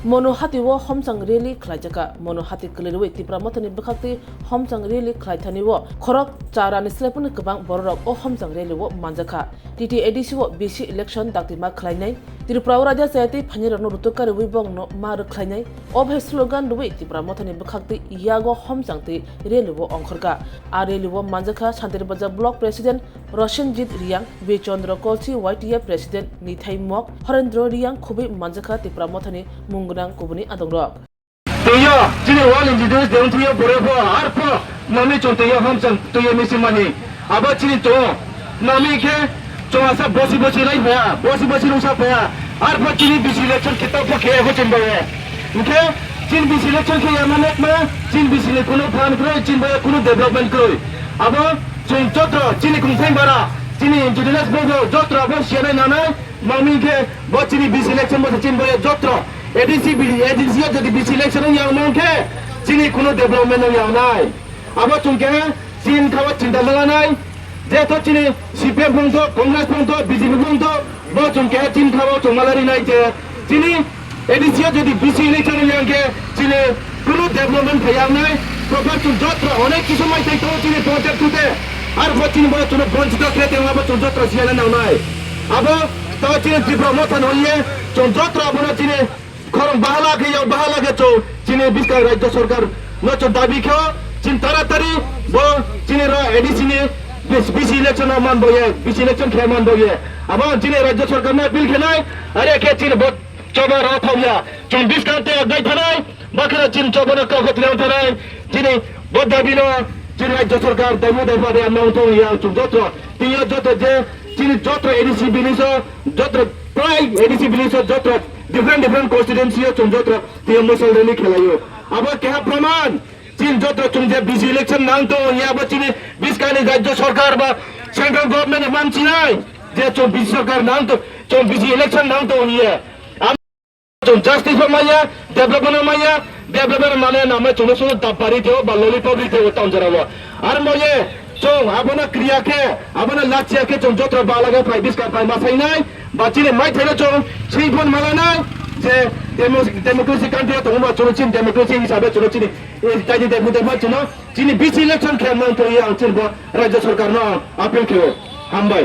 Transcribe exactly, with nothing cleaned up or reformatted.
Mono hati o homchang rally khlaijakha. Mono hati kwlwirwi Tipra Mothani bwkhaktwi homchang rally khlaithani o khorok cha rani slaiphano kwbang bororok o homchang rally o manjakha. T T A D C o B C election dakti ma khlainai. Tripura o raida chayatwi phainirokno rutuk kariwi bongno ma rwkhlainai. O bahai slogan rwi Tipra Mothani bwkhaktwi yago homchangtwi rally o ongkhorkha. A rally o manjakha Santir Bazar Block President Roshanjit Riyang, Birchandra Kolsi Y T A President Nithai Mok, Horendra Riyang khubui manjakha Tipra Mothani mung gwnang kubuni adongrok. Twiyo, chini All Indigenous Day wngthiyo borepho, arpho, nami chwng twiyo homchang twiyo misimani. Abo chini tongo. Nami khe chwng asa bosi bosi lai phaya, bosi bosi rungsa phaya. Arpho chini B C election khitab pho khe ego chini baye. Hingkhe chini B C election khe yama nekma, chini B C ni kuno phan kroi, chini baye kuno development kroi. Abo chwng jotro, chini kungthai bara, chini indigenous bwrwk jotro abo siyanai nanai, mami khe bo chini B C election bo se chini baye jotro. A D C B, A D C o jodi B C election wng yang mangkhe chini kuno development wng yang nai. Abo chwng keha chini khawa chinta malanai. Jetho chini C P M phung tho, Congress phung tho, B J P phung tho, bo chwng keha chini khawa chwng malarinai je chini A D C o jodi B C election wng yang khe chini kuno development phai yang nai. Proper chwng jotro onek kisu mai thai tongo chini panchayat thute. Arpho chini bo chwngno bonchito khe tengma bo chwng jotro siyana nangnai. Abo to chini Tripura Motha no ye chwng jotro abono chini khorang bahala khe yau bahala khe chwng chini bwskang Rajya Sarkar no chwng dabi khe chini taratari bo chini ro A D C ni B C election o man bo ye, B C election khe man bo ye. Abo chini Rajya Sarkar no appeal khe nai, are khe chini bo choba ro thok ya. Chwng bwskang te gai thanai, bakra chini choba no kok thang thanai, chini bo dabi no chini Rajya Sarkar dabi dabi ya nang thong ya chwng jotro. Tiyo jotro je chini jotro A D C village o jotro prai A D C village o jotro different different constituency o chwng jotro tiyo mosol rally khelaio. Abo keha praman chini jotro chwng je B C election nang tongo ya bo chini bwskangni Rajya Sarkar ba central government ni mansinai je chwng B C Sarkar nang to chwng B C election nang tongo ya. Chwng justice bo maya, development bo maya, development mane namai chwngno chwngno dabbari teo ba lollipop ri teo town jora o. Ar moye chwng abono kriya khe, abono lachiya khe chwng jotra balaga phai biska phai masainai, ba chini mai thaino chwng singphon malanai, je demo-, democracy country o tongma chwngno chini democracy hisabe chwngno chini, eh, kaini demo demo chwngno chini B C election khe mang thoi ang chini bo Rajya Sarkar no appeal khe o. Hambai.